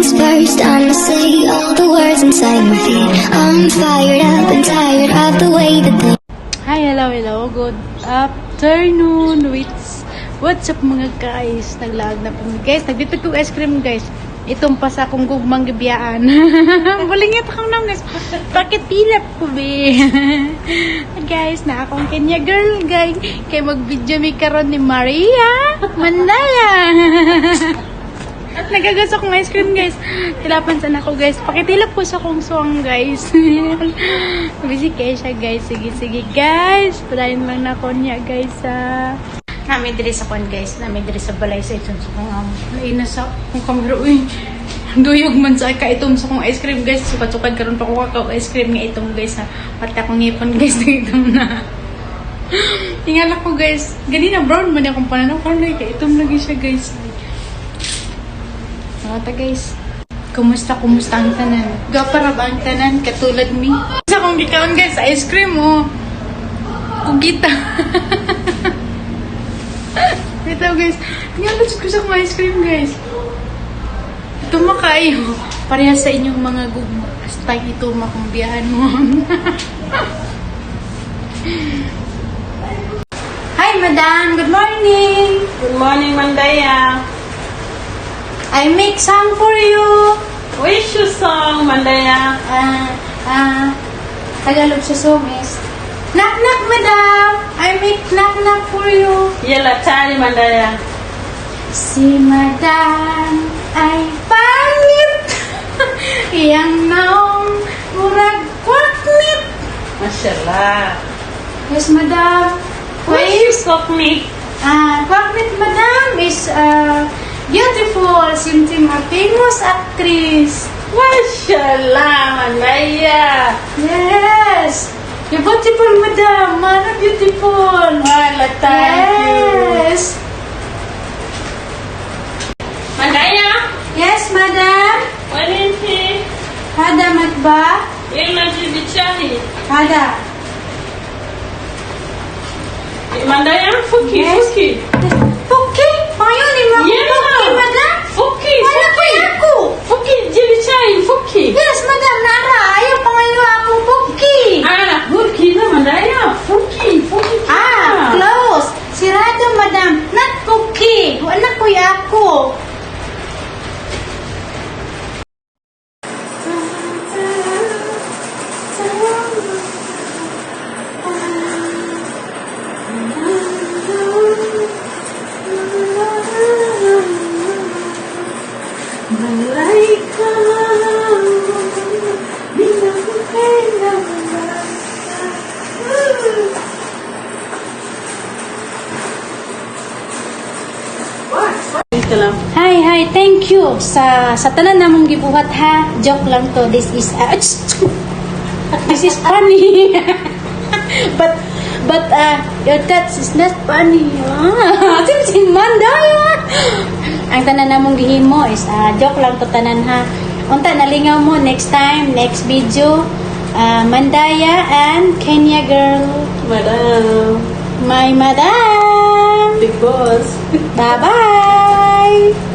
things first, I'ma say all the words inside my head. I'm fired up and tired of the way that they Hi, hello, hello. Good afternoon. What's up, mga guys? Naglaag na po mi, guys. Nagdito ko ice cream, guys. Itong pa sa akong gugmang gibiyaan. Bulingit akong nam, guys. Pakitilap ko be. Guys, na akong Kenya girl, guys. Kay mag-video mi karon ni Maria Mandaya. Nagagas akong ice cream, guys. Tilapan sana ako, guys. Pakitilap ko sa kong suwang, guys. Busy kayo siya, guys. Sige, sige, guys. Padayon lang na ko niya, guys. Ah. Nami diri sa kon, guys. Nami diri sa balay sa itong sa kong amo. Lain na sa kong kamera. Uy, duyog man sa kaitom sa kong ice cream, guys. Sukad-sukad karon pa ko kakao ice cream nga itom, guys. Ha. Pati akong ngipon, guys, na itom na. Tingala ko, guys. Ganina brown man akong pananaw. Karon na kaitom lagi siya, guys. Mga ta, guys. Kumusta, kumusta ang tanan? Gwapa ra ba ang tanan katulad mi? Sa akong gikaon, guys, ice cream oh. Kugita. Ito, guys. Tingnan ko sa akong ice cream, guys. Ito makayo. Parehas sa inyong mga gugma. Hasta ito makumbiyahan mo. Hi, madam. Good morning. Good morning, Mandaya. I make some for you. Wish you song, Mandaya. Ah, ah, Tagalog sa song is "Knock knock, madam. I make knock knock for you." Yella tari, Mandaya. Si madam ay pangit. Iyang naong murag kwaknit. Mashallah. Yes, madam. Wish you cook me. Ah, kwaknit, madam, is beautiful. Same a famous actress. Mashallah, Mandaya. Yes. You're beautiful, madam. Mara beautiful. Wala, thank you. Yes. Mandaya. Yes, madam. Waninti. Hada matba. Yella jibichahi. Hada. Mandaya, fuki, Yes. fuki. Fuki. Payo ni mo. Yeah. Fuki, madam. Fuki, Wala fuki. ko ako. Fuki, jibichahi, fuki. Yes, madam. Nara. Ayaw pangayo akong fuki. Ah, fuki na, Mandaya. Fuki, fuki. Ah, close. Sirado, madam. Not fuki. Wala ko ako. Malaika, di na ko kailangan. Hi, hi, thank you sa tanan namong gibuhat ha. Joke lang to. This is funny. But your touch is not funny. Ah, Sim Mandaya. Ang tanan namong gihimo is joke lang to tanan ha. Unta nalingaw mo next time, next video. Mandaya and Kenya girl. Madam. My madam. Big boss. Bye-bye.